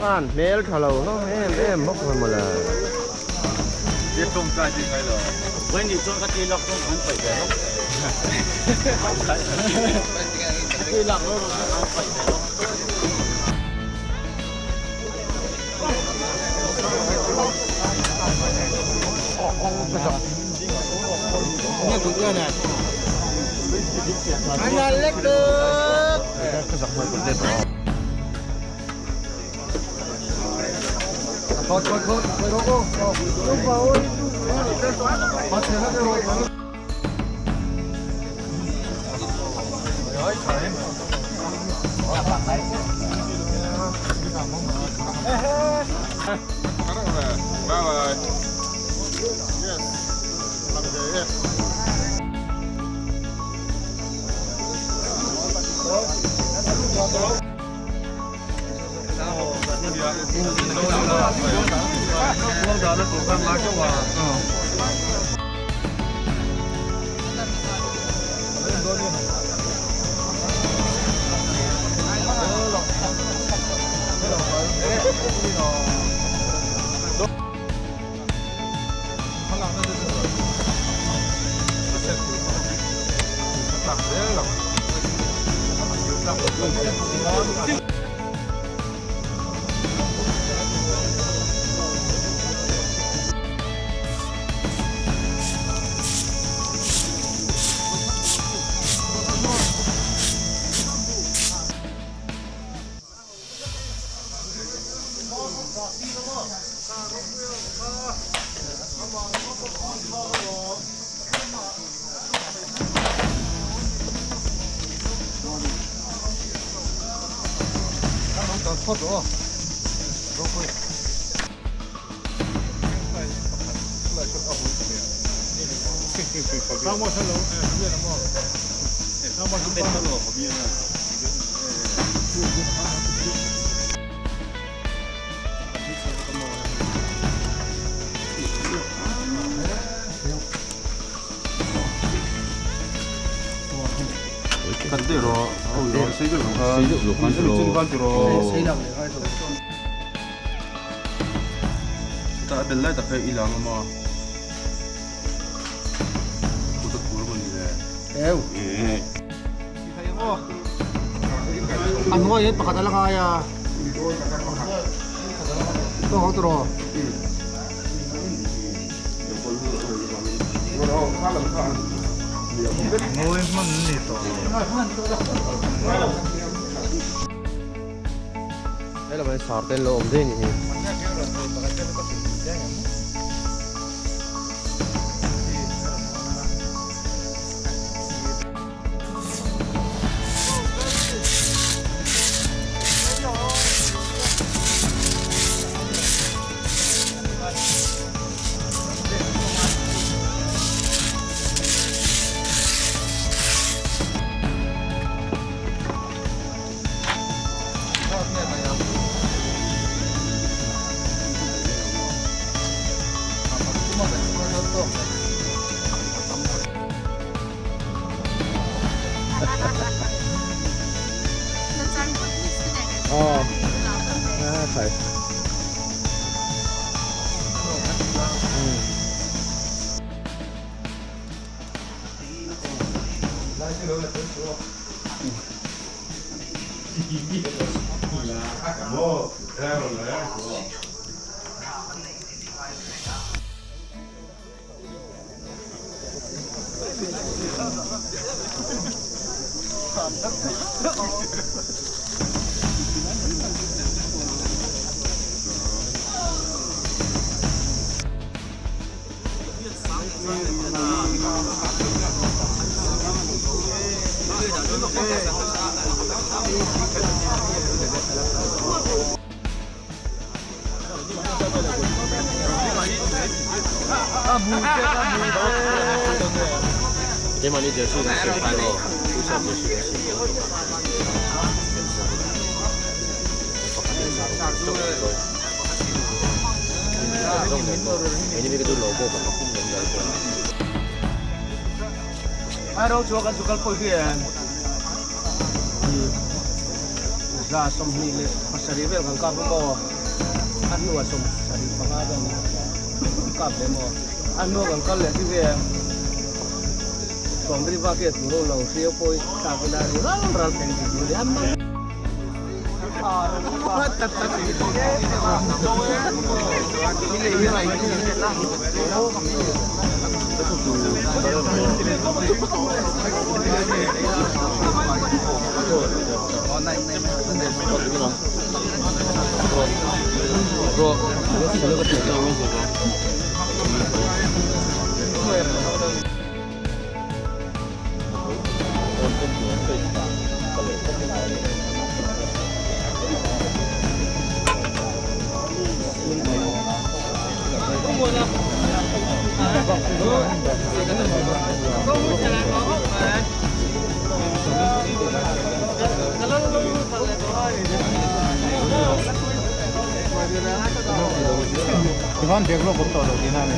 An hmel tha lo hlawm em em bawk mai mawle. An ngawi hian pakhat a la ngai a. Tawng ho tawh. Ngawi hman an ni tawh lo. Hello mai sar te lo awm daih ni hi. Keimahni jersey kan siam khai maw? Puisa jersey kan siam dawn a ni pakhat in zar chauh a ni dawn. Keini mi ka chu logo kan la pum lem lo pawh. Ai ro chu kan chu kal pawh hi em 127 vel kan kap maw a hnuah 75 vel kan kap leh maw a hnuah kan kal leh chu em sawmri vak hi a tur lo hriau pawh hi thlak ila ri ral ral thei tih tur a ni a. Tikhan bag lawk awm tawh lo tihna a ni.